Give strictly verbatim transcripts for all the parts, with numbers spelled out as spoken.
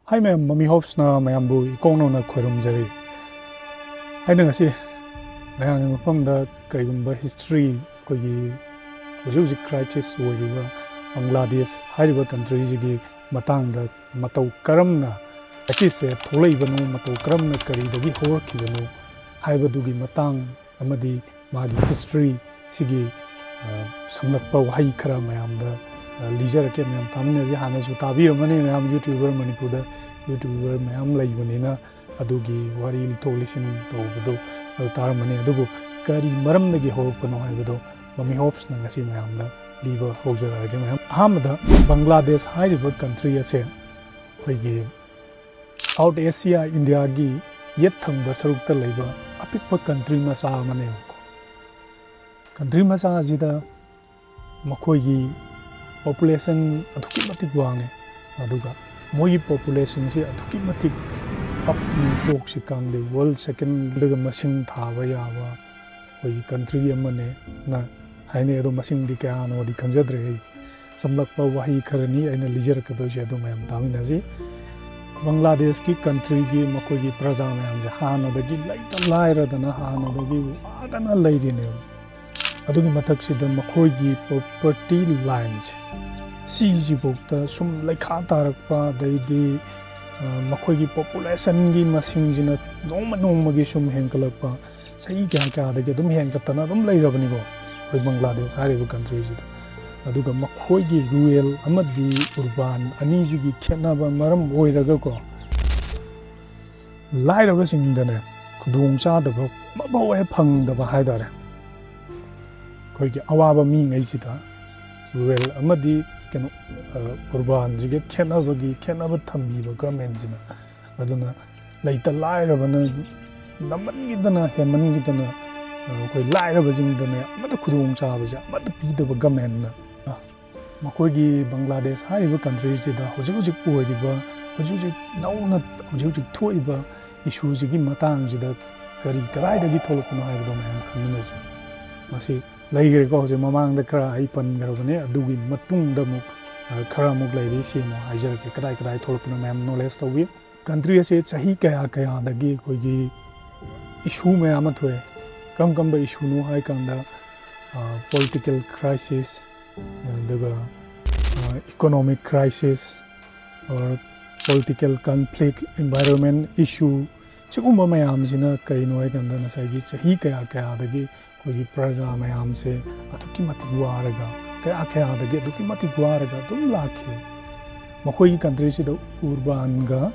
ꯍꯥꯏ ꯃꯌꯥꯝ, ꯃꯃꯤ ꯍꯣꯞꯁꯅ ꯃꯌꯥꯝꯕꯨ ꯏꯀꯣꯛ ꯅꯧꯅ ꯈꯣꯏꯔꯨꯝꯖꯔꯤ꯫ ꯑꯩꯅ ꯉꯁꯤ ꯃꯌꯥꯝꯒꯤ ꯃꯐꯝꯗ ꯀꯔꯤꯒꯨꯝꯕ ꯍꯤꯁꯇ꯭ꯔꯤ, ꯑꯩꯈꯣꯏꯒꯤ ꯍꯧꯖꯤꯛ ꯍꯧꯖꯤꯛ ꯀ꯭ꯔꯥꯏꯁꯤꯁ ꯑꯣꯏꯔꯤꯕ ꯕꯪꯒ꯭ꯂꯥꯗꯦꯁ ꯍꯥꯏꯔꯤꯕ ꯀꯟꯇ꯭ꯔꯤꯁꯤꯒꯤ ꯃꯇꯥꯡꯗ, ꯃꯇꯧ ꯀꯔꯝꯅ ꯀ꯭ꯔꯥꯏꯁꯤꯁꯁꯦ ꯊꯣꯛꯂꯛꯏꯕꯅꯣ, ꯃꯇꯧ ꯀꯔꯝꯅ ꯀꯔꯤꯗꯒꯤ ꯍꯧꯔꯛꯈꯤꯕꯅꯣ ꯍꯥꯏꯕꯗꯨꯒꯤ ꯃꯇꯥꯡ ꯑꯃꯗꯤ ꯃꯥꯒꯤ ꯍꯤꯁꯇ꯭ꯔꯤ ꯁꯤꯒꯤ, ꯑ, ꯁꯝꯂꯞꯄ ꯋꯥꯍꯩ ꯈꯔ ꯃꯌꯥꯝꯗ, ꯑ, ꯂꯤꯖꯔꯛꯀꯦ꯫ ꯃꯌꯥꯝ ꯇꯥꯃꯤꯟꯅꯁꯤ꯫ ꯍꯥꯟꯅꯁꯨ ꯇꯥꯕꯤꯔꯝꯃꯅꯤ ꯃꯌꯥꯝ, YouTuber, ꯃꯅꯤꯄꯨꯔꯗ YouTuber ꯃꯌꯥꯝ ꯂꯩꯕꯅꯤꯅ ꯑꯗꯨꯒꯤ ꯋꯥꯔꯤ ꯂꯤꯊꯣꯛ ꯂꯤꯁꯤꯟ ꯇꯧꯕꯗꯣ ꯑꯗꯨ ꯇꯥꯔꯝꯃꯅꯤ꯫ ꯑꯗꯨꯕꯨ ꯀꯔꯤ ꯃꯔꯝꯗꯒꯤ ꯍꯧꯔꯛꯄꯅꯣ ꯍꯥꯏꯕꯗꯣ ꯃꯃꯤ ꯍꯣꯞꯁꯅ ꯉꯁꯤ ꯃꯌꯥꯝꯗ ꯂꯤꯕ ꯍꯧꯖꯔꯛꯑꯒꯦ ꯃꯌꯥꯝ꯫ ꯑꯍꯥꯟꯕꯗ, ꯕꯪꯒ꯭ꯂꯥꯗꯦꯁ ꯍꯥꯏꯔꯤꯕ ꯀꯟꯇ꯭ꯔꯤ ꯑꯁꯦ ꯑꯩꯈꯣꯏꯒꯤ ꯁꯥꯎꯠ ꯑꯦꯁꯤꯌꯥ, ꯏꯟꯗꯤꯌꯥꯒꯤ ꯌꯦꯠ ꯊꯪꯕ ꯁꯔꯨꯛꯇ ꯂꯩꯕ ꯑꯄꯤꯛꯄ ꯀꯟꯇ꯭ꯔꯤ ꯃꯆꯥ ꯑꯃꯅꯦꯕꯀꯣ꯫ ꯀꯟꯇ꯭ꯔꯤ ꯃꯆꯥ ꯑꯁꯤꯗ ꯃꯈꯣꯏꯒꯤ ꯄꯣꯄꯨꯂꯦꯁꯟ ꯑꯗꯨꯛꯀꯤ ꯃꯇꯤꯛ ꯋꯥꯡꯉꯦ, ꯑꯗꯨꯒ ꯃꯣꯏꯒꯤ ꯄꯣꯄꯨꯂꯦꯁꯟꯁꯤ ꯑꯗꯨꯛꯀꯤ ꯃꯇꯤꯛ ꯑꯞ ꯇꯣꯛꯁꯤꯀꯥꯟꯗ ꯋꯥꯔꯜ ꯁꯦꯀꯦꯟꯗꯒ ꯃꯁꯤꯡ ꯊꯥꯕ ꯌꯥꯕ ꯑꯩꯈꯣꯏꯒꯤ ꯀꯟꯇ꯭ꯔꯤ ꯑꯃꯅꯦꯅ ꯍꯥꯏꯅꯩ꯫ ꯑꯗꯣ ꯃꯁꯤꯡꯗꯤ ꯀꯌꯥꯅꯣꯗꯤ ꯈꯪꯖꯗ꯭ꯔꯦ꯫ ꯑꯩ ꯆꯝꯂꯛꯄ ꯋꯥꯍꯩ ꯈꯔꯅꯤ ꯑꯩꯅ ꯂꯤꯖꯔꯛꯀꯗꯣꯏꯁꯦ, ꯑꯗꯨ ꯃꯌꯥꯝ ꯇꯥꯃꯤꯟꯅꯁꯤ꯫ ꯕꯪꯒ꯭ꯂꯥꯗꯦꯁꯀꯤ ꯀꯟꯇ꯭ꯔꯤꯒꯤ ꯃꯈꯣꯏꯒꯤ ꯄ꯭ꯔꯖꯥ ꯃꯌꯥꯝꯁꯦ ꯍꯥꯟꯅꯗꯒꯤ ꯂꯩꯇ ꯂꯥꯏꯔꯗꯅ ꯍꯥꯟꯅꯗꯒꯤ ꯋꯥꯗꯅ ꯂꯩꯔꯤꯅꯦꯕ꯫ ꯑꯗꯨꯒꯤ ꯃꯊꯛꯁꯤꯗ ꯃꯈꯣꯏꯒꯤ ꯄ꯭ꯔꯣꯄꯔꯇꯤ ꯂꯥꯏꯟꯁꯦ ꯁꯤꯁꯤꯐꯥꯎꯗ ꯁꯨꯝ ꯂꯩꯈꯥ ꯇꯥꯔꯛꯄ, ꯑꯗꯩꯗꯤ, ꯑ, ꯃꯈꯣꯏꯒꯤ ꯄꯣꯄꯨꯂꯦꯁꯟꯒꯤ ꯃꯁꯤꯡꯁꯤꯅ ꯅꯣꯡꯃ ꯅꯣꯡꯃꯒꯤ ꯁꯨꯝ ꯍꯦꯟꯒꯠꯂꯛꯄ, ꯆꯍꯤ ꯀꯌꯥ ꯀꯌꯥꯗꯒꯤ ꯑꯗꯨꯝ ꯍꯦꯟꯒꯠꯇꯅ ꯑꯗꯨꯝ ꯂꯩꯔꯕꯅꯤꯀꯣ ꯑꯩꯈꯣꯏ ꯕꯪꯒ꯭ꯂꯥꯗꯦꯁ ꯍꯥꯏꯔꯤꯕ ꯀꯟꯇ꯭ꯔꯤꯁꯤꯗ꯫ ꯑꯗꯨꯒ ꯃꯈꯣꯏꯒꯤ ꯔꯨꯔꯦꯜ ꯑꯃꯗꯤ ꯑꯔꯕꯥꯟ ꯑꯅꯤꯁꯤꯒꯤ ꯈꯦꯠꯅꯕ ꯃꯔꯝ ꯑꯣꯏꯔꯒꯀꯣ, ꯂꯥꯏꯔꯕꯁꯤꯡꯗꯅꯦ ꯈꯨꯗꯣꯡꯆꯥꯗꯕ ꯑꯃꯐꯥꯎ ꯍꯦꯛ ꯐꯪꯗꯕ ꯍꯥꯏ ꯇꯥꯔꯦ꯫ ꯑꯩꯈꯣꯏꯒꯤ ꯑꯋꯥꯕ ꯃꯤꯉꯩꯁꯤꯗ ꯔꯨꯔꯦꯜ ꯑꯃꯗꯤ ꯀꯩꯅꯣ, ꯑ, ꯑꯔꯕꯥꯟꯁꯤꯒ ꯈꯦꯠꯅꯕꯒꯤ, ꯈꯦꯠꯅꯕ ꯊꯝꯕꯤꯕ ꯒꯃꯦꯟꯁꯤꯅ꯫ ꯑꯗꯨꯅ ꯂꯩꯇ ꯂꯥꯏꯔꯕꯅ ꯅꯝꯃꯟꯈꯤꯗꯅ, ꯍꯦꯟꯃꯟꯈꯤꯗꯅ, ꯑ, ꯑꯩꯈꯣꯏ ꯂꯥꯏꯔꯕꯁꯤꯡꯗꯅꯦ ꯑꯃꯠꯇ ꯈꯨꯗꯣꯡꯆꯥꯕꯁꯦ ꯑꯃꯠꯇ ꯄꯤꯗꯕ ꯒꯃꯦꯟꯅ꯫ ꯃꯈꯣꯏꯒꯤ ꯕꯪꯒ꯭ꯂꯥꯗꯦꯁ ꯍꯥꯏꯔꯤꯕ ꯀꯟꯇ꯭ꯔꯤꯁꯤꯗ ꯍꯧꯖꯤꯛ ꯍꯧꯖꯤꯛ ꯑꯣꯏꯔꯤꯕ, ꯍꯧꯖꯤꯛ ꯍꯧꯖꯤꯛ ꯅꯧꯅ ꯍꯧꯖꯤꯛ ꯍꯧꯖꯤꯛ ꯊꯣꯛꯏꯕ ꯏꯁꯨꯁꯤꯒꯤ ꯃꯇꯥꯡꯁꯤꯗ ꯀꯔꯤ ꯀꯗꯥꯏꯗꯒꯤ ꯊꯣꯛꯂꯛꯄꯅꯣ ꯍꯥꯏꯕꯗꯣ ꯃꯌꯥꯝ ꯈꯪꯃꯤꯟꯅꯁꯤ꯫ ꯃꯁꯤ ꯂꯩꯈ꯭ꯔꯦꯀꯣ, ꯍꯧꯖꯤꯛ ꯃꯃꯥꯡꯗ ꯈꯔ ꯑꯩ ꯄꯟꯈ꯭ꯔꯕꯅꯦ꯫ ꯑꯗꯨꯒꯤ ꯃꯇꯨꯡꯗ ꯑꯃꯨꯛ ꯑ, ꯈꯔ ꯑꯃꯨꯛ ꯂꯩꯔꯤ, ꯁꯤ ꯑꯃꯨꯛ ꯍꯥꯏꯖꯔꯛꯀꯦ, ꯀꯗꯥꯏ ꯀꯗꯥꯏ ꯊꯣꯛꯂꯛꯄꯅꯣ ꯃꯌꯥꯝ knowledge ꯇꯧꯕꯤꯌꯨ꯫ Country ꯑꯁꯦ ꯆꯍꯤ ꯀꯌꯥ ꯀꯌꯥꯗꯒꯤ ꯑꯩꯈꯣꯏꯒꯤ issue ꯃꯌꯥꯝ ꯑꯃ ꯊꯣꯛꯑꯦ꯫ ꯀꯔꯝ ꯀꯔꯝꯕ issueꯅꯣ ꯍꯥꯏ ꯀꯥꯟꯗ, ꯑ, political crisis, ꯑꯗꯨꯒ, ꯑ, economic crisis, or political conflict, environment issue, ꯁꯤꯒꯨꯝꯕ ꯃꯌꯥꯝꯁꯤꯅ ꯀꯩꯅꯣ ꯍꯥꯏ ꯀꯥꯟꯗ, ꯉꯁꯥꯏꯒꯤ ꯆꯍꯤ ꯀꯌꯥ ꯀꯌꯥꯗꯒꯤ ꯑꯩꯈꯣꯏꯒꯤ ꯄ꯭ꯔꯖꯥ ꯃꯌꯥꯝꯁꯦ ꯑꯗꯨꯛꯀꯤ ꯃꯇꯤꯛ ꯋꯥꯔꯒ, ꯀꯌꯥ ꯀꯌꯥꯗꯒꯤ ꯑꯗꯨꯛꯀꯤ ꯃꯇꯤꯛ ꯋꯥꯔꯒ ꯑꯗꯨꯝ ꯂꯥꯛꯈꯤ꯫ ꯃꯈꯣꯏꯒꯤ countryꯁꯤꯗ urbanꯒ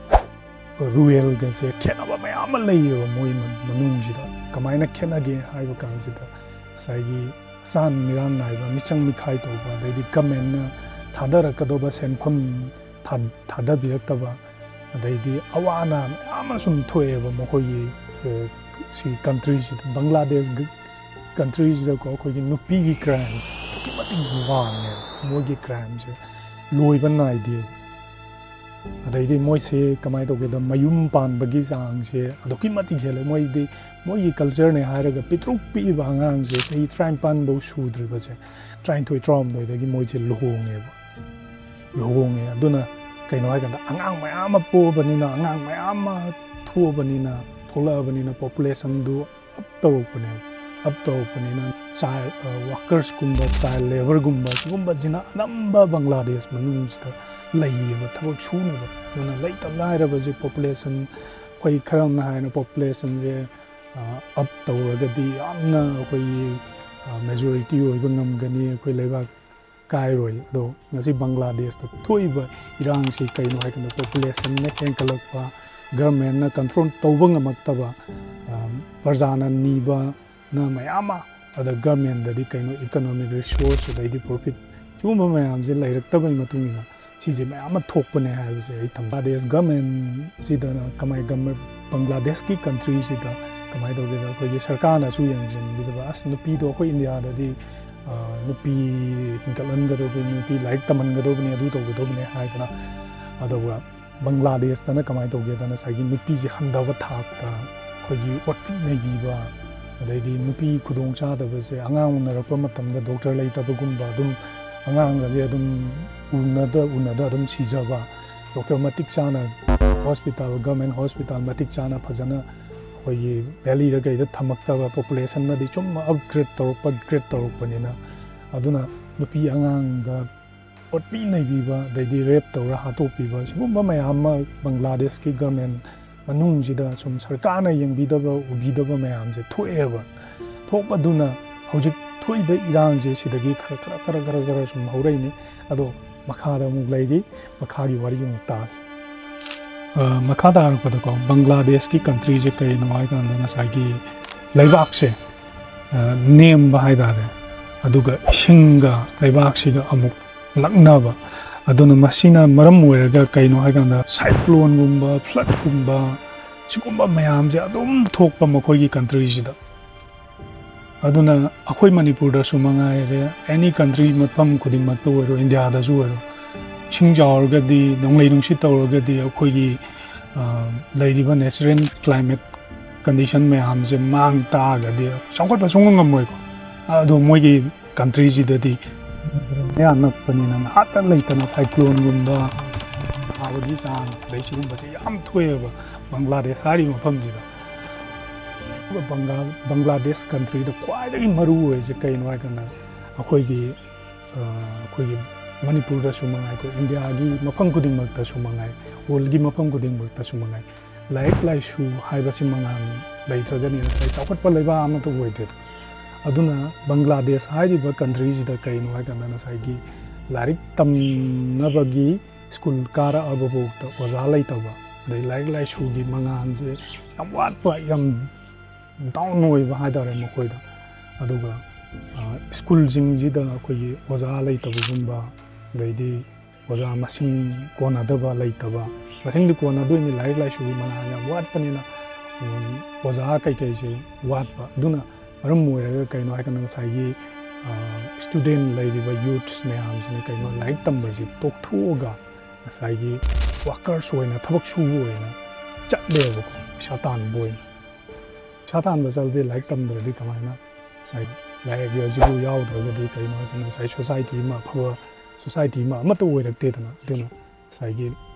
ruralꯒꯁꯦ ꯈꯦꯠꯅꯕ ꯃꯌꯥꯝ ꯑꯃ ꯂꯩꯌꯦꯕ ꯃꯣꯏ ꯃ-, ꯃꯅꯨꯡꯁꯤꯗ꯫ ꯀꯃꯥꯏꯅ ꯈꯦꯠꯅꯒꯦ ꯍꯥꯏꯕ ꯀꯥꯟꯁꯤꯗ, ꯉꯁꯥꯏꯒꯤ ꯆꯥꯟ ꯃꯤꯔꯥꯟ ꯅꯥꯏꯕ, ꯃꯤꯆꯪ ꯃꯤꯈꯥꯏ ꯇꯧꯕ, ꯑꯗꯩꯗꯤ governmentꯅ ꯊꯥꯗꯔꯛꯀꯗꯧꯕ ꯁꯦꯟꯐꯝ ꯊꯥ-, ꯊꯥꯗꯕꯤꯔꯛꯇꯕ, ꯑꯗꯩꯗꯤ ꯑꯋꯥ ꯑꯅꯥ ꯃꯌꯥꯝ ꯑꯃ ꯁꯨꯝ ꯊꯣꯛꯑꯦꯕ ꯃꯈꯣꯏꯒꯤ, ꯑ, ꯁꯤ countryꯁꯤꯗ, ꯕꯪꯒ꯭ꯂꯥꯗꯦꯁ countryꯁꯤꯗꯀꯣ꯫ ꯑꯩꯈꯣꯏꯒꯤ ꯅꯨꯄꯤꯒꯤ crimeꯁꯦ ꯑꯗꯨꯛꯀꯤ ꯃꯇꯤꯛ ꯋꯥꯡꯉꯦꯕ, ꯃꯣꯏꯒꯤ crimeꯁꯦ ꯂꯣꯏꯕ ꯅꯥꯏꯗꯦ꯫ ꯑꯗꯩꯗꯤ ꯃꯣꯏꯁꯦ ꯀꯃꯥꯏꯅ ꯇꯧꯒꯦꯗ, ꯃꯌꯨꯝ ꯄꯥꯟꯕꯒꯤ ꯆꯥꯡꯁꯦ ꯑꯗꯨꯛꯀꯤ ꯃꯇꯤꯛ ꯍꯦꯜꯂꯦ꯫ ꯃꯣꯏꯗꯤ, ꯃꯣꯏꯒꯤ cultureꯅꯦ ꯍꯥꯏꯔꯒ ꯄꯤꯛꯇ꯭ꯔꯨ ꯄꯤꯛꯏꯕ ꯑꯉꯥꯡꯁꯦ, ꯆꯍꯤ ꯇꯔꯥꯅꯤꯄꯥꯟ ꯐꯧ ꯁꯨꯗ꯭ꯔꯤꯕꯁꯦ, ꯇꯔꯥꯅꯤꯊꯣꯏ, ꯇꯔꯥꯍꯨꯝꯗꯣꯏꯗꯒꯤ ꯃꯣꯏꯁꯦ ꯂꯨꯍꯣꯡꯉꯦꯕ꯫ ꯂꯨꯍꯣꯡꯉꯦ꯫ ꯑꯗꯨꯅ ꯀꯩꯅꯣ ꯍꯥꯏꯀꯥꯟꯗ, ꯑꯉꯥꯡ ꯃꯌꯥꯝ ꯑꯃ ꯄꯣꯛꯑꯕꯅꯤꯅ, ꯑꯉꯥꯡ ꯃꯌꯥꯝ ꯑꯃ ꯊꯣꯛꯑꯕꯅꯤꯅ, ꯊꯣꯛꯂꯛꯑꯕꯅꯤꯅ, populationꯗꯨ up ꯇꯧꯔꯛꯄꯅꯦꯕ꯫ Up ꯇꯧꯔꯛꯄꯅꯤꯅ child, ꯑ, workersꯀꯨꯝꯕ, child labourꯒꯨꯝꯕ, ꯁꯤꯒꯨꯝꯕꯁꯤꯅ ꯑꯅꯝꯕ ꯕꯪꯒ꯭ꯂꯥꯗꯦꯁ ꯃꯅꯨꯡꯁꯤꯗ ꯂꯩꯌꯦꯕ, ꯊꯕꯛ ꯁꯨꯅꯕ꯫ ꯑꯗꯨꯅ ꯂꯩꯇ ꯂꯥꯏꯔꯕꯁꯦ, population, ꯑꯩꯈꯣꯏ ꯈꯔ ꯑꯃꯅ ꯍꯥꯏꯅ populationꯁꯦ, ꯑ, up ꯇꯧꯔꯒꯗꯤ ꯌꯥꯝꯅ ꯑꯩꯈꯣꯏꯒꯤ, ꯑ, majority ꯑꯣꯏꯕ ꯉꯝꯒꯅꯤ, ꯑꯩꯈꯣꯏ ꯂꯩꯕꯥꯛ ꯀꯥꯏꯔꯣꯏ꯫ ꯑꯗꯣ ꯉꯁꯤ ꯕꯪꯒ꯭ꯂꯥꯗꯦꯁꯇ ꯊꯣꯛꯏꯕ ꯏꯔꯥꯡꯁꯤ ꯀꯩꯅꯣ ꯍꯥꯏ ꯀꯥꯟꯗ, populationꯅ ꯍꯦꯟꯒꯠꯂꯛꯄ, governmentꯅ control ꯇꯧꯕ ꯉꯝꯃꯛꯇꯕ, ꯑ, ꯄ꯭ꯔꯖꯥꯅ ꯅꯤꯕꯅ ꯃꯌꯥꯝ ꯑꯃ, ꯑꯗ governmentꯗꯗꯤ ꯀꯩꯅꯣ economic resource, ꯑꯗꯩꯗꯤ profit, ꯁꯤꯒꯨꯝꯕ ꯃꯌꯥꯝꯁꯦ ꯂꯩꯔꯛꯇꯕꯒꯤ ꯃꯇꯨꯡ ꯏꯟꯅ ꯁꯤꯁꯦ ꯃꯌꯥꯝ ꯑꯃ ꯊꯣꯛꯄꯅꯦ ꯍꯥꯏꯕꯁꯦ ꯑꯩ ꯊꯝ-, ꯕꯪꯒ꯭ꯂꯥꯗꯦꯁ governmentꯁꯤꯗꯅ ꯀꯃꯥꯏ-, government, ꯕꯪꯒ꯭ꯂꯥꯗꯦꯁꯀꯤ countryꯁꯤꯗ ꯀꯃꯥꯏꯅ ꯇꯧꯒꯦꯗ, ꯑꯩꯈꯣꯏꯒꯤ ꯁꯔꯀꯥꯔꯅꯁꯨ ꯌꯦꯡꯁꯤꯟꯕꯤꯗꯕ, "ꯑꯁ, ꯅꯨꯄꯤꯗꯣ ꯑꯩꯈꯣꯏ ꯏꯟꯗꯤꯌꯥꯗꯗꯤ, ꯑ, ꯅꯨꯄꯤ ꯍꯤꯡꯒꯠꯍꯟꯒꯗꯧꯕꯅꯤ, ꯅꯨꯄꯤ ꯂꯥꯏꯔꯤꯛ ꯇꯝꯍꯟꯒꯗꯧꯕꯅꯤ, ꯑꯗꯨ ꯇꯧꯒꯗꯧꯕꯅꯤ" ꯍꯥꯏꯗꯅ꯫ ꯑꯗꯨꯒ ꯕꯪꯒ꯭ꯂꯥꯗꯦꯁꯇꯅ ꯀꯃꯥꯏꯅ ꯇꯧꯒꯦꯗ, ꯉꯁꯥꯏꯒꯤ ꯅꯨꯄꯤꯁꯦ ꯍꯟꯊꯕ ꯊꯥꯛꯇ ꯑꯩꯈꯣꯏꯒꯤ ꯑꯣꯠꯄꯤꯅꯩꯕꯤꯕ, ꯑꯗꯩꯗꯤ ꯅꯨꯄꯤ ꯈꯨꯗꯣꯡ ꯆꯥꯗꯕꯁꯦ, ꯑꯉꯥꯡ ꯎꯅꯔꯛꯄ ꯃꯇꯝꯗ doctor ꯂꯩꯇꯕꯒꯨꯝꯕ, ꯑꯗꯨꯝ ꯑꯉꯥꯡꯒꯁꯦ ꯑꯗꯨꯝ ꯎꯅꯗ ꯎꯅꯗ ꯑꯗꯨꯝ ꯁꯤꯖꯕ, ꯗꯣꯛꯇꯔ ꯃꯇꯤꯛ ꯆꯥꯅ ꯍꯣꯁꯄꯤꯇꯥꯜ, ꯒꯚꯔꯟꯃꯦꯟ ꯍꯣꯁꯄꯤꯇꯥꯜ ꯃꯇꯤꯛ ꯆꯥꯅ ꯐꯖꯅ ꯑꯩꯈꯣꯏꯒꯤ ꯚꯦꯂꯤꯗ ꯀꯩꯗ ꯊꯝꯃꯛꯇꯕ, ꯄꯣꯄꯨꯂꯦꯁꯟꯅꯗꯤ ꯁꯨꯝ ꯑꯞꯒ꯭ꯔꯦꯗ ꯇꯧꯔꯛꯄ, ꯒ꯭ꯔꯦꯗ ꯇꯧꯔꯛꯄꯅꯤꯅ, ꯑꯗꯨꯅ ꯅꯨꯄꯤ ꯑꯉꯥꯡꯗ ꯑꯣꯠꯄꯤ ꯅꯩꯕꯤꯕ, ꯑꯗꯩꯗꯤ ꯔꯦꯞ ꯇꯧꯔ ꯍꯥꯠꯇꯣꯛꯄꯤꯕ, ꯁꯤꯒꯨꯝꯕ ꯃꯌꯥꯝ ꯑꯃ ꯕꯪꯒ꯭ꯂꯥꯗꯦꯁꯀꯤ ꯒꯚꯔꯟꯃꯦꯟ ꯃꯅꯨꯡꯁꯤꯗ ꯁꯨꯝ ꯁꯔꯀꯥꯔꯅ ꯌꯦꯡꯕꯤꯗꯕ, ꯎꯕꯤꯗꯕ ꯃꯌꯥꯝꯁꯦ ꯊꯣꯛꯑꯦꯕ꯫ ꯊꯣꯛꯄꯗꯨꯅ ꯍꯧꯖꯤꯛ ꯊꯣꯛꯏꯕ ꯏꯔꯥꯡꯁꯦ ꯁꯤꯗꯒꯤ ꯈꯔ ꯈꯔ ꯈꯔ ꯈꯔ ꯈꯔ ꯁꯨꯝ ꯍꯧꯔꯛꯏꯅꯤ꯫ ꯑꯗꯣ ꯃꯈꯥꯗ ꯑꯃꯨꯛ ꯂꯩꯔꯤ, ꯃꯈꯥꯒꯤ ꯋꯥꯔꯤ ꯑꯃꯨꯛ ꯇꯥꯁꯤ꯫ ꯑ, ꯃꯈꯥ ꯇꯥꯔꯛꯄꯗꯀꯣ, ꯕꯪꯒ꯭ꯂꯥꯗꯦꯁꯀꯤ ꯀꯟꯇ꯭ꯔꯤꯁꯦ ꯀꯩꯅꯣ ꯍꯥꯏꯀꯥꯟꯗ, ꯉꯁꯥꯏꯒꯤ ꯂꯩꯕꯥꯛꯁꯦ, ꯑ, ꯅꯦꯝꯕ ꯍꯥꯏꯇꯥꯔꯦ, ꯑꯗꯨꯒ ꯏꯁꯤꯡꯒ ꯂꯩꯕꯥꯛꯁꯤꯒ ꯑꯃꯨꯛ ꯅꯛꯅꯕ, ꯑꯗꯨꯅ ꯃꯁꯤꯅ ꯃꯔꯝ ꯑꯣꯏꯔꯒ ꯀꯩꯅꯣ ꯍꯥꯏꯀꯥꯟꯗ, ꯁꯥꯏꯀ꯭ꯂꯣꯟꯒꯨꯝꯕ, ꯐ꯭ꯂꯠꯀꯨꯝꯕ, ꯁꯤꯒꯨꯝꯕ ꯃꯌꯥꯝꯁꯦ ꯑꯗꯨꯝ ꯊꯣꯛꯄ ꯃꯈꯣꯏꯒꯤ ꯀꯟꯇ꯭ꯔꯤꯁꯤꯗ꯫ ꯑꯗꯨꯅ ꯑꯩꯈꯣꯏ ꯃꯅꯤꯄꯨꯔꯗꯁꯨ ꯃꯉꯥꯏꯔꯦ, ꯑꯦꯅꯤ ꯀꯟꯇ꯭ꯔꯤ, ꯃꯐꯝ ꯈꯨꯗꯤꯡꯃꯛꯇ ꯑꯣꯏꯔꯣ, ꯏꯟꯗꯤꯌꯥꯗꯁꯨ ꯑꯣꯏꯔꯣ, ꯏꯁꯤꯡ ꯆꯥꯎꯔꯒꯗꯤ, ꯅꯣꯡꯂꯩ ꯅꯨꯡꯁꯤꯠ ꯇꯧꯔꯒꯗꯤ, ꯑꯩꯈꯣꯏꯒꯤ, ꯑ, ꯂꯩꯔꯤꯕ ꯅꯦꯆꯔꯦꯜ ꯀ꯭ꯂꯥꯏꯃꯦꯠ ꯀꯟꯗꯤꯁꯟ ꯃꯌꯥꯝꯁꯦ ꯃꯥꯡ ꯇꯥꯔꯒꯗꯤ ꯆꯥꯎꯈꯠꯄ ꯁꯨꯡꯉꯝ ꯉꯝꯃꯣꯏꯀꯣ꯫ ꯑꯗꯣ ꯃꯣꯏꯒꯤ ꯀꯟꯇ꯭ꯔꯤꯁꯤꯗꯗꯤ ꯃꯌꯥ ꯅꯛꯄꯅꯤꯅ ꯉꯥꯏꯍꯥꯛꯇ ꯂꯩꯇꯅ ꯁꯥꯏꯀ꯭ꯂꯣꯟꯒꯨꯝꯕ ꯊꯥꯕꯒꯤ ꯆꯥꯡ, ꯑꯗꯩ ꯁꯤꯒꯨꯝꯕꯁꯦ ꯌꯥꯝ ꯊꯣꯛꯑꯦꯕ ꯕꯪꯒ꯭ꯂꯥꯗꯦꯁ ꯍꯥꯏꯔꯤꯕ ꯃꯐꯝꯁꯤꯗ꯫ ꯕꯪꯒ꯭ꯂꯥ-, ꯕꯪꯒ꯭ꯂꯥꯗꯦꯁ ꯀꯟꯇ꯭ꯔꯤꯗ ꯈ꯭ꯋꯥꯏꯗꯒꯤ ꯃꯔꯨ ꯑꯣꯏꯔꯤꯁꯦ ꯀꯩꯅꯣ ꯍꯥꯏ ꯀꯥꯟꯗ, ꯑꯩꯈꯣꯏꯒꯤ, ꯑ, ꯑꯩꯈꯣꯏꯒꯤ ꯃꯅꯤꯄꯨꯔꯗꯁꯨ ꯃꯉꯥꯏ, ꯑꯩꯈꯣꯏ ꯏꯟꯗꯤꯌꯥꯒꯤ ꯃꯐꯝ ꯈꯨꯗꯤꯡꯃꯛꯇꯁꯨ ꯃꯉꯥꯏ, ꯋꯥꯔꯜꯒꯤ ꯃꯐꯝ ꯈꯨꯗꯤꯡꯃꯛꯇꯁꯨ ꯃꯉꯥꯏ, ꯂꯥꯏꯔꯤꯛ ꯂꯥꯏꯁꯨ ꯍꯥꯏꯕꯁꯤ ꯃꯉꯥꯜ ꯂꯩꯇ꯭ꯔꯒꯗꯤ ꯉꯁꯥꯏ ꯆꯥꯎꯈꯠꯄ ꯂꯩꯕꯥꯛ ꯑꯃꯠꯇ ꯑꯣꯏꯗꯦꯗ꯫ ꯑꯗꯨꯅ ꯕꯪꯒ꯭ꯂꯥꯗꯦꯁ ꯍꯥꯏꯔꯤꯕ ꯀꯟꯇ꯭ꯔꯤꯁꯤꯗ ꯀꯩꯅꯣ ꯍꯥꯏ ꯀꯥꯟꯗ, ꯉꯁꯥꯏꯒꯤ ꯂꯥꯏꯔꯤꯛ ꯇꯝꯅꯕꯒꯤ ꯁ꯭ꯀꯨꯜ ꯀꯥꯔꯛꯑꯕꯐꯥꯎꯗ ꯑꯣꯖꯥ ꯂꯩꯇꯕ, ꯑꯗꯩ ꯂꯥꯏꯔꯤꯛ ꯂꯥꯏꯁꯨꯒꯤ ꯃꯉꯥꯜꯁꯦ ꯌꯥꯝ ꯋꯥꯠꯄ, ꯌꯥꯝ ꯗꯥꯎꯟ ꯑꯣꯏꯕ ꯍꯥꯏꯇꯥꯔꯦ ꯃꯈꯣꯏꯗ꯫ ꯑꯗꯨꯒ, ꯑ, ꯁ꯭ꯀꯨꯜꯁꯤꯡꯁꯤꯗ ꯑꯩꯈꯣꯏꯒꯤ ꯑꯣꯖꯥ ꯂꯩꯇꯕꯒꯨꯝꯕ, ꯑꯗꯩꯗꯤ ꯑꯣꯖꯥ ꯃꯁꯤꯡ ꯀꯣꯟꯅꯗꯕ, ꯂꯩꯇꯕ, ꯃꯁꯤꯡꯗꯤ ꯀꯣꯟꯅꯗꯣꯏꯅꯤ, ꯂꯥꯏꯔꯤꯛ ꯂꯥꯏꯁꯨꯒꯤ ꯃꯉꯥꯜ ꯌꯥꯝ ꯋꯥꯠꯄꯅꯤꯅ, ꯎꯝ, ꯑꯣꯖꯥ ꯀꯩꯀꯩꯁꯦ ꯋꯥꯠꯄ꯫ ꯑꯗꯨꯅ ꯃꯔꯝ ꯑꯣꯏꯔꯒ ꯀꯩꯅꯣ ꯍꯥꯏꯀꯥꯟꯗ, ꯉꯁꯥꯏꯒꯤ, ꯑ, ꯁ꯭ꯇꯨꯗꯦꯟ ꯂꯩꯔꯤꯕ ꯌꯨꯠꯁ ꯃꯌꯥꯝꯁꯤꯅ ꯀꯩꯅꯣ, ꯂꯥꯏꯔꯤꯛ ꯇꯝꯕꯁꯤ ꯇꯣꯛꯊꯣꯛꯑꯒ ꯉꯁꯥꯏꯒꯤ ꯋꯥꯀꯔꯁ ꯑꯣꯏꯅ, ꯊꯕꯛ ꯁꯨꯕ ꯑꯣꯏꯅ ꯆꯠꯂꯦꯕꯀꯣ, ꯄꯩꯁꯥ ꯇꯥꯟꯕ ꯑꯣꯏꯅ꯫ ꯄꯩꯁꯥ ꯇꯥꯟꯕ ꯆꯠꯂꯗꯤ ꯂꯥꯏꯔꯤꯛ ꯇꯝꯗ꯭ꯔꯗꯤ ꯀꯃꯥꯏꯅ ꯉꯁꯥꯏ ꯂꯥꯏꯔꯤꯛ ꯑꯁꯤꯕꯨ ꯌꯥꯎꯗ꯭ꯔꯒꯗꯤ ꯀꯩꯅꯣ ꯍꯥꯏꯀꯥꯟꯗ, ꯉꯁꯥꯏ ꯁꯣꯁꯥꯏꯇꯤ ꯑꯃ ꯑꯐꯕ ꯁꯣꯁꯥꯏꯇꯤ ꯑꯃ ꯑꯃꯠꯇ ꯑꯣꯏꯔꯛꯇꯦꯗꯅ꯫ ꯑꯗꯨꯅ ꯉꯁꯥꯏꯒꯤ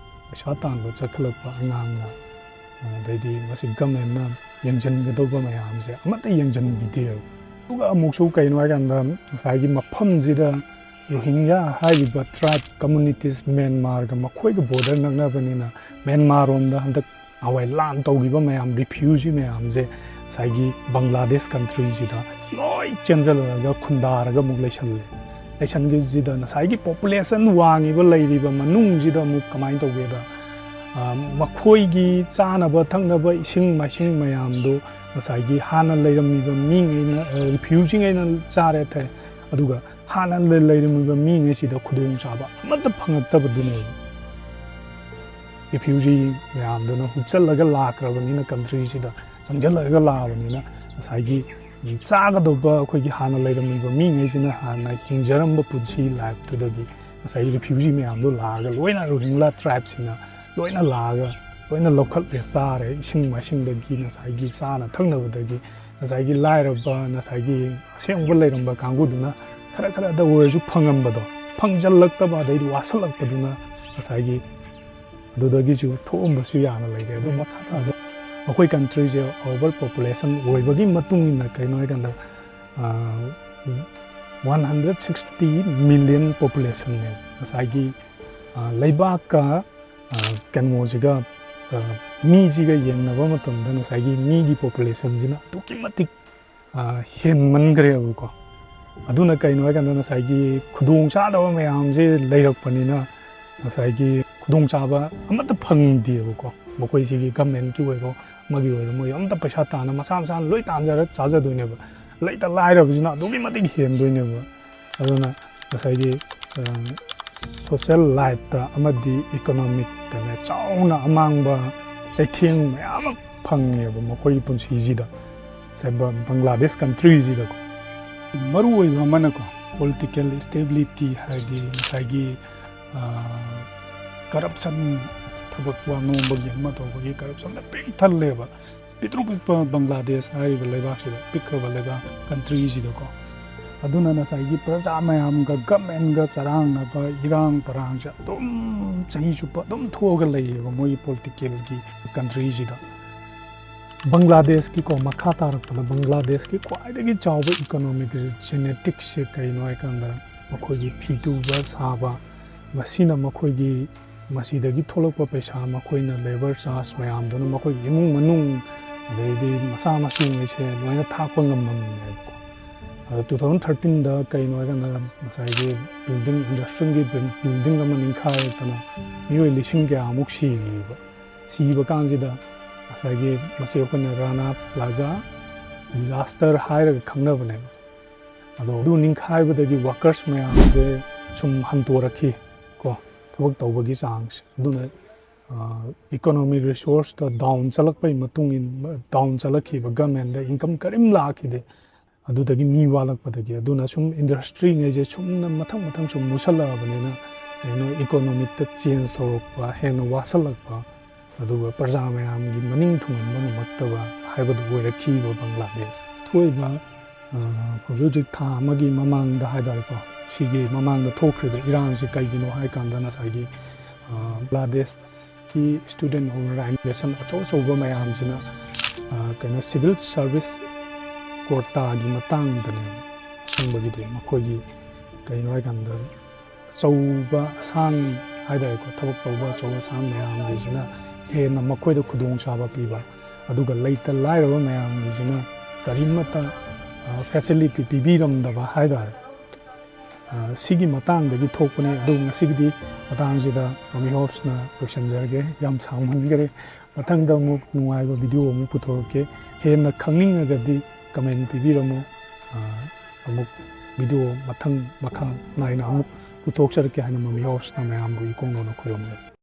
ꯄꯩꯁꯥ ꯇꯥꯟꯕ ꯆꯠꯈꯠꯂꯛꯄ ꯑꯉꯥꯡꯅ, ꯑꯗꯩꯗꯤ ꯃꯁꯤ ꯒꯃꯦꯟꯅ ꯌꯦꯡꯁꯤꯟꯒꯗꯧꯕ ꯃꯌꯥꯝꯁꯦ ꯑꯃꯠꯇ ꯌꯦꯡꯁꯤꯟꯕꯤꯗꯦꯕ꯫ ꯑꯗꯨꯒ ꯑꯃꯨꯛꯁꯨ ꯀꯩꯅꯣ ꯍꯥꯏꯀꯥꯟꯗ, ꯉꯁꯥꯏꯒꯤ ꯃꯐꯝꯁꯤꯗ ꯔꯣꯍꯤꯡꯒ꯭ꯌꯥ ꯍꯥꯏꯔꯤꯕ ꯇ꯭ꯔꯥꯏꯕ ꯀꯝꯃꯨꯅꯤꯇꯤꯁ ꯃ꯭ꯌꯥꯟꯃꯥꯔꯒ ꯃꯈꯣꯏꯒ ꯕꯣꯔꯗꯔ ꯅꯛꯅꯕꯅꯤꯅ, ꯃ꯭ꯌꯥꯟꯃꯥꯔꯔꯣꯝꯗ ꯍꯟꯗꯛ ꯅꯍꯥꯟꯋꯥꯏ ꯂꯥꯟ ꯇꯧꯈꯤꯕ ꯃꯌꯥꯝ, ꯔꯤꯐ꯭ꯌꯨꯖꯤ ꯃꯌꯥꯝꯁꯦ ꯉꯁꯥꯏꯒꯤ ꯕꯪꯒ꯭ꯂꯥꯗꯦꯁ ꯀꯟꯇ꯭ꯔꯤꯁꯤꯗ ꯂꯣꯏ ꯆꯦꯟꯁꯤꯜꯂꯒ ꯈꯨꯟꯗꯥꯔꯒ ꯑꯃꯨꯛ ꯂꯩꯁꯜꯂꯦ꯫ ꯂꯩꯁꯟꯈꯤꯕꯁꯤꯗ ꯉꯁꯥꯏꯒꯤ ꯄꯣꯄꯨꯂꯦꯁꯟ ꯋꯥꯡꯉꯤꯕ ꯂꯩꯔꯤꯕ ꯃꯅꯨꯡꯁꯤꯗ ꯑꯃꯨꯛ ꯀꯃꯥꯏꯅ ꯇꯧꯒꯦꯗ, ꯑ, ꯃꯈꯣꯏꯒꯤ ꯆꯥꯅꯕ ꯊꯛꯅꯕ ꯏꯁꯤꯡ ꯃꯥꯏꯁꯤꯡ ꯃꯌꯥꯝꯗꯣ ꯉꯁꯥꯏꯒꯤ ꯍꯥꯟꯅ ꯂꯩꯔꯝꯃꯤꯕ ꯃꯤꯉꯩꯅ, ꯑ, ꯔꯤꯐ꯭ꯌꯨꯖꯤꯉꯩꯅ ꯆꯥꯔꯦ ꯊꯛꯑꯦ, ꯑꯗꯨꯒ ꯍꯥꯟꯅ ꯂꯩ-, ꯂꯩꯔꯝꯃꯤꯕ ꯃꯤꯉꯩꯁꯤꯗ ꯈꯨꯗꯣꯡꯆꯥꯕ ꯑꯃꯠꯇ ꯐꯪꯉꯛꯇꯕꯗꯨꯅꯦꯕ꯫ ꯔꯤꯐ꯭ꯌꯨꯖꯤ ꯃꯌꯥꯝꯗꯨꯅ ꯍꯨꯞꯆꯜꯂꯒ ꯂꯥꯛꯈ꯭ꯔꯕꯅꯤꯅ, ꯀꯟꯇ꯭ꯔꯤꯁꯤꯗ ꯆꯪꯁꯤꯜꯂꯒ ꯂꯥꯛꯑꯕꯅꯤꯅ, ꯉꯁꯥꯏꯒꯤ ꯆꯥꯒꯗꯧꯕ ꯑꯩꯈꯣꯏꯒꯤ ꯍꯥꯟꯅ ꯂꯩꯔꯝꯃꯤꯕ ꯃꯤꯉꯩꯁꯤꯅ ꯍꯥꯟꯅ ꯍꯤꯡꯖꯔꯝꯕ ꯄꯨꯟꯁꯤ ꯂꯥꯏꯐꯇꯨꯗꯒꯤ ꯉꯁꯥꯏꯒꯤ ꯔꯤꯐ꯭ꯌꯨꯖꯤ ꯃꯌꯥꯝꯗꯣ ꯂꯥꯛꯑꯒ, ꯂꯣꯏꯅ ꯔꯣꯍꯤꯡꯒ꯭ꯌꯥ ꯇ꯭ꯔꯥꯏꯕꯁꯤꯡꯅ ꯂꯣꯏꯅ ꯂꯥꯛꯑꯒ ꯂꯣꯏꯅ ꯂꯧꯈꯠꯂꯦ, ꯆꯥꯔꯦ, ꯏꯁꯤꯡ ꯃꯥꯏꯁꯤꯡꯗꯒꯤ, ꯉꯁꯥꯏꯒꯤ ꯆꯥꯅ ꯊꯛꯅꯕꯗꯒꯤ, ꯉꯁꯥꯏꯒꯤ ꯂꯥꯏꯔꯕ, ꯉꯁꯥꯏꯒꯤ ꯑꯁꯦꯡꯕ ꯂꯩꯔꯝꯕ ꯀꯥꯡꯕꯨꯗꯨꯅ ꯈꯔ ꯈꯔꯗ ꯑꯣꯏꯔꯁꯨ ꯐꯪꯉꯝꯕꯗꯣ, ꯐꯪꯖꯜꯂꯛꯇꯕ, ꯑꯗꯩꯗꯤ ꯋꯥꯁꯜꯂꯛꯄꯗꯨꯅ ꯉꯁꯥꯏꯒꯤ ꯑꯗꯨꯗꯒꯤꯁꯨ ꯊꯣꯛꯑꯝꯕꯁꯨ ꯌꯥꯅ ꯂꯩꯔꯦ꯫ ꯑꯗꯨ ꯃꯈꯥ ꯇꯥꯖ-, ꯑꯩꯈꯣꯏ ꯀꯟꯇ꯭ꯔꯤꯁꯦ ꯑꯣꯚꯔ ꯄꯣꯄꯨꯂꯦꯁꯟ ꯑꯣꯏꯕꯒꯤ ꯃꯇꯨꯡ ꯏꯟꯅ ꯀꯩꯅꯣ ꯍꯥꯏꯀꯥꯟꯗ, ꯋꯥꯟ ꯍꯟꯗ꯭ꯔꯦꯠ ꯁꯤꯛꯁꯇꯤ ꯃꯤꯂꯤꯌꯟ ꯄꯣꯄꯨꯂꯦꯁꯟꯅꯦ꯫ ꯉꯁꯥꯏꯒꯤ, ꯑ, ꯂꯩꯕꯥꯛꯀ, ꯑ, ꯀꯩꯅꯣꯁꯤꯒ, ꯑ, ꯃꯤꯁꯤꯒ ꯌꯦꯡꯅꯕ ꯃꯇꯝꯗ ꯉꯁꯥꯏꯒꯤ ꯃꯤꯒꯤ ꯄꯣꯄꯨꯂꯦꯁꯟꯁꯤꯅ ꯑꯗꯨꯛꯀꯤ ꯃꯇꯤꯛ, ꯑ, ꯍꯦꯟꯃꯟꯈ꯭ꯔꯦꯕꯀꯣ꯫ ꯑꯗꯨꯅ ꯀꯩꯅꯣ ꯍꯥꯏꯀꯥꯟꯗ, ꯉꯁꯥꯏꯒꯤ ꯈꯨꯗꯣꯡ ꯆꯥꯗꯕ ꯃꯌꯥꯝꯁꯦ ꯂꯩꯔꯛꯄꯅꯤꯅ, ꯉꯁꯥꯏꯒꯤ ꯈꯨꯗꯣꯡꯆꯥꯕ ꯑꯃꯠꯇ ꯐꯪꯗꯦꯕꯀꯣ꯫ ꯃꯈꯣꯏꯁꯤꯒꯤ ꯒꯃꯦꯟꯀꯤ ꯑꯣꯏꯔꯣ, ꯑꯃꯒꯤ ꯑꯣꯏꯔꯣ, ꯃꯣꯏ ꯑꯝꯇ ꯄꯩꯁꯥ ꯇꯥꯟꯅ ꯃꯁꯥ ꯃꯁꯥꯅ ꯂꯣꯏ ꯇꯥꯟꯖꯔ ꯆꯥꯖꯗꯣꯏꯅꯦꯕ꯫ ꯂꯩꯇ ꯂꯥꯏꯔꯕꯁꯤꯅ ꯑꯗꯨꯛꯀꯤ ꯃꯇꯤꯛ ꯍꯦꯟꯗꯣꯏꯅꯦꯕ꯫ ꯑꯗꯨꯅ ꯉꯁꯥꯏꯒꯤ, ꯑ, ꯁꯣꯁꯦꯜ ꯂꯥꯏꯐꯇ ꯑꯃꯗꯤ ꯏꯀꯣꯅꯣꯃꯤꯛꯇꯅꯦ ꯆꯥꯎꯅ ꯑꯃꯥꯡꯕ ꯆꯩꯊꯦꯡ ꯃꯌꯥꯝ ꯑꯃ ꯐꯪꯉꯦꯕ ꯃꯈꯣꯏꯒꯤ ꯄꯨꯟꯁꯤꯁꯤꯗ, ꯁꯦ ꯕ-, ꯕꯪꯒ꯭ꯂꯥꯗꯦꯁ ꯀꯟꯇ꯭ꯔꯤꯁꯤꯗꯀꯣ꯫ ꯃꯔꯨꯑꯣꯏꯕ ꯑꯃꯅꯀꯣ, ꯄꯣꯂꯤꯇꯤꯀꯦꯜ ꯏꯁꯇꯦꯕꯤꯂꯤꯇꯤ ꯍꯥꯏꯗꯤ ꯉꯁꯥꯏꯒꯤ, ꯑ, ꯀꯔꯞꯁꯟ, ꯊꯕꯛ ꯋꯥ ꯅꯣꯝꯕꯒꯤ ꯑꯃ ꯇꯧꯕꯒꯤ ꯀꯔꯞꯁꯟꯗ ꯄꯤꯛ ꯊꯜꯂꯦꯕ꯫ ꯄꯤꯛꯇ꯭ꯔꯨ ꯄꯤꯛꯄ ꯕꯪꯒ꯭ꯂꯥꯗꯦꯁ ꯍꯥꯏꯔꯤꯕ ꯂꯩꯕꯥꯛꯁꯤꯗ, ꯄꯤꯛꯈ꯭ꯔꯕ ꯂꯩꯕꯥꯛ ꯀꯟꯇ꯭ꯔꯤꯁꯤꯗꯀꯣ꯫ ꯑꯗꯨꯅ ꯉꯁꯥꯏꯒꯤ ꯄ꯭ꯔꯖꯥ ꯃꯌꯥꯝꯒ ꯒꯃꯦꯟꯒ ꯆꯔꯥꯡꯅꯕ ꯏꯔꯥꯡ ꯄꯔꯥꯡꯁꯦ ꯑꯗꯨꯝ ꯆꯍꯤ ꯆꯨꯞꯄ ꯑꯗꯨꯝ ꯊꯣꯛꯑꯒ ꯂꯩꯌꯦꯕ ꯃꯣꯏꯒꯤ ꯄꯣꯂꯤꯇꯤꯀꯦꯜꯒꯤ ꯀꯟꯇ꯭ꯔꯤꯁꯤꯗ꯫ ꯕꯪꯒ꯭ꯂꯥꯗꯦꯁꯀꯤꯀꯣ, ꯃꯈꯥ ꯇꯥꯔꯛꯄꯗ ꯕꯪꯒ꯭ꯂꯥꯗꯦꯁꯀꯤ ꯈ꯭ꯋꯥꯏꯗꯒꯤ ꯆꯥꯎꯕ ꯏꯀꯣꯅꯣꯃꯤꯛ ꯖꯦꯅꯦꯇꯤꯛꯁꯁꯦ ꯀꯩꯅꯣ ꯍꯥꯏꯀꯥꯟꯗ ꯃꯈꯣꯏꯒꯤ ꯐꯤ ꯇꯨꯕ ꯁꯥꯕ, ꯃꯁꯤꯅ ꯃꯈꯣꯏꯒꯤ ꯃꯁꯤꯗꯒꯤ ꯊꯣꯛꯂꯛꯄ ꯄꯩꯁꯥ, ꯃꯈꯣꯏꯅ ꯂꯦꯕꯔ ꯆꯥꯔꯖ ꯃꯌꯥꯝꯗꯨꯅ ꯃꯈꯣꯏꯒꯤ ꯏꯃꯨꯡ ꯃꯅꯨꯡ, ꯑꯗꯩꯗꯤ ꯃꯆꯥ ꯃꯁꯨꯉꯩꯁꯦ ꯂꯣꯏꯅ ꯊꯥꯛꯄ ꯉꯝꯃꯝꯃꯦꯕꯀꯣ꯫ ꯑꯗꯣ ꯇꯨ ꯊꯥꯎꯖꯟ ꯊꯥꯔꯇꯤꯟꯗ ꯀꯩꯅꯣ ꯍꯥꯏꯀꯥꯟꯗ ꯉꯁꯥꯏꯒꯤ ꯕꯤꯜꯗꯤꯡ, ꯏꯟꯗꯁꯇ꯭ꯔꯤꯌꯦꯜꯒꯤ ꯕꯤꯜ-, ꯕꯤꯜꯗꯤꯡ ꯑꯃ ꯅꯤꯡꯈꯥꯏꯔꯛꯇꯅ ꯃꯤꯑꯣꯏ ꯂꯤꯁꯤꯡ ꯀꯌꯥꯃꯨꯛ ꯁꯤꯈꯤꯕ꯫ ꯁꯤꯕ ꯀꯥꯟꯁꯤꯗ ꯉꯁꯥꯏꯒꯤ ꯃꯁꯤ ꯑꯩꯈꯣꯏꯅ ꯔꯥꯅꯥ ꯄ꯭ꯂꯥꯖꯥ ꯗꯤꯖꯥꯁꯇꯔ ꯍꯥꯏꯔꯒ ꯈꯪꯅꯕꯅꯦꯕ꯫ ꯑꯗꯣ ꯑꯗꯨ ꯅꯤꯡꯈꯥꯏꯕꯗꯒꯤ ꯋꯥꯀꯔꯁ ꯃꯌꯥꯝꯁꯦ ꯁꯨꯝ ꯍꯟꯇꯣꯔꯛꯈꯤ ꯀꯣ, ꯊꯕꯛ ꯇꯧꯕꯒꯤ ꯆꯥꯡꯁꯦ꯫ ꯑꯗꯨꯅ ꯏꯀꯣꯅꯣꯃꯤꯛ ꯔꯤꯁꯣꯔꯁꯇ ꯗꯥꯎꯟ ꯆꯠꯂꯛꯄꯒꯤ ꯃꯇꯨꯡ ꯏꯟ, ꯗꯥꯎꯟ ꯆꯠꯂꯛꯈꯤꯕ, ꯒꯃꯦꯟꯗ ꯏꯟꯀꯝ ꯀꯔꯤꯝ ꯂꯥꯛꯈꯤꯗꯦ꯫ ꯑꯗꯨꯗꯒꯤ ꯃꯤ ꯋꯥꯠꯂꯛꯄꯗꯒꯤ, ꯑꯗꯨꯅ ꯁꯨꯝ ꯏꯟꯗꯁꯇ꯭ꯔꯤꯉꯩꯁꯦ ꯁꯨꯝꯅ ꯃꯊꯪ ꯃꯊꯪ ꯁꯨꯝ ꯃꯨꯁꯜꯂꯛꯑꯕꯅꯤꯅ ꯀꯩꯅꯣ, ꯏꯀꯣꯅꯣꯃꯤꯛꯇ ꯆꯦꯟꯖ ꯇꯧꯔꯛꯄ, ꯍꯦꯟꯅ ꯋꯥꯁꯜꯂꯛꯄ, ꯑꯗꯨꯒ ꯄ꯭ꯔꯖꯥ ꯃꯌꯥꯝꯒꯤ ꯃꯅꯤꯡ ꯊꯨꯡꯍꯟꯕ ꯉꯝꯃꯛꯇꯕ ꯍꯥꯏꯕꯗꯨ ꯑꯣꯏꯔꯛꯈꯤꯕ ꯕꯪꯒ꯭ꯂꯥꯗꯦꯁ꯫ ꯊꯣꯛꯏꯕ, ꯑ, ꯍꯧꯖꯤꯛ ꯍꯧꯖꯤꯛ ꯊꯥ ꯑꯃꯒꯤ ꯃꯃꯥꯡꯗ ꯍꯥꯏꯇꯥꯔꯦꯀꯣ, ꯁꯤꯒꯤ ꯃꯃꯥꯡꯗ ꯊꯣꯛꯈ꯭ꯔꯤꯕ ꯏꯔꯥꯡꯁꯤ ꯀꯩꯒꯤꯅꯣ ꯍꯥꯏ ꯀꯥꯟꯗ ꯉꯁꯥꯏꯒꯤ, ꯑ, ꯕꯪꯒ꯭ꯂꯥꯗꯦꯁꯀꯤ ꯁ꯭ꯇꯨꯗꯦꯟ ꯑꯣꯔꯒꯅꯥꯏꯖꯦꯁꯟ ꯑꯆꯧ ꯑꯆꯧꯕ ꯃꯌꯥꯝꯁꯤꯅ, ꯑ, ꯀꯩꯅꯣ, ꯁꯤꯚꯤꯜ ꯁꯥꯔꯚꯤꯁ ꯀꯣꯇꯥꯒꯤ ꯃꯇꯥꯡꯗꯅꯦ ꯑꯁꯦꯡꯕꯒꯤꯗꯤ꯫ ꯃꯈꯣꯏꯒꯤ ꯀꯩꯅꯣ ꯍꯥꯏ ꯀꯥꯟꯗ ꯑꯆꯧꯕ ꯑꯁꯥꯡ ꯍꯥꯏꯇꯥꯔꯦꯀꯣ, ꯊꯕꯛ ꯇꯧꯕ ꯑꯆꯧ ꯑꯁꯥꯡ ꯃꯌꯥꯝꯒꯤꯁꯤꯅ ꯍꯦꯟꯅ ꯃꯈꯣꯏꯗ ꯈꯨꯗꯣꯡꯆꯥꯕ ꯄꯤꯕ, ꯑꯗꯨꯒ ꯂꯩꯇ ꯂꯥꯏꯔꯕ ꯃꯌꯥꯝꯒꯤꯁꯤꯅ ꯀꯔꯤꯃꯠꯇ, ꯑ, ꯐꯦꯁꯤꯂꯤꯇꯤ ꯄꯤꯕꯤꯔꯝꯗꯕ ꯍꯥꯏꯇꯥꯔꯦ꯫ ꯑ, ꯁꯤꯒꯤ ꯃꯇꯥꯡꯗꯒꯤ ꯊꯣꯛꯄꯅꯤ꯫ ꯑꯗꯨ ꯉꯁꯤꯒꯤꯗꯤ ꯃꯇꯥꯡꯁꯤꯗ ꯃꯃꯤ ꯍꯣꯞꯁꯅ ꯂꯣꯏꯁꯤꯟꯖꯔꯒꯦ꯫ ꯌꯥꯝ ꯁꯥꯡꯃꯟꯈꯔꯦ꯫ ꯃꯊꯪꯗ ꯑꯃꯨꯛ ꯅꯨꯡꯉꯥꯏꯕ ꯚꯤꯗꯤꯑꯣ ꯑꯃꯨꯛ ꯄꯨꯊꯣꯔꯛꯀꯦ꯫ ꯍꯦꯟꯅ ꯈꯪꯅꯤꯡꯉꯒꯗꯤ ꯀꯃꯦꯟ ꯄꯤꯕꯤꯔꯝꯃꯨ꯫ ꯑ, ꯑꯃꯨꯛ ꯚꯤꯗꯤꯑꯣ ꯃꯊꯪ ꯃꯈꯥ ꯅꯥꯏꯅ ꯑꯃꯨꯛ ꯄꯨꯊꯣꯛꯆꯔꯛꯀꯦ ꯍꯥꯏꯅ ꯃꯃꯤ ꯍꯣꯞꯁꯅ ꯃꯌꯥꯝꯕꯨ ꯏꯀꯣꯡ ꯅꯧꯅ ꯈꯨꯔꯨꯝꯖꯔꯤ꯫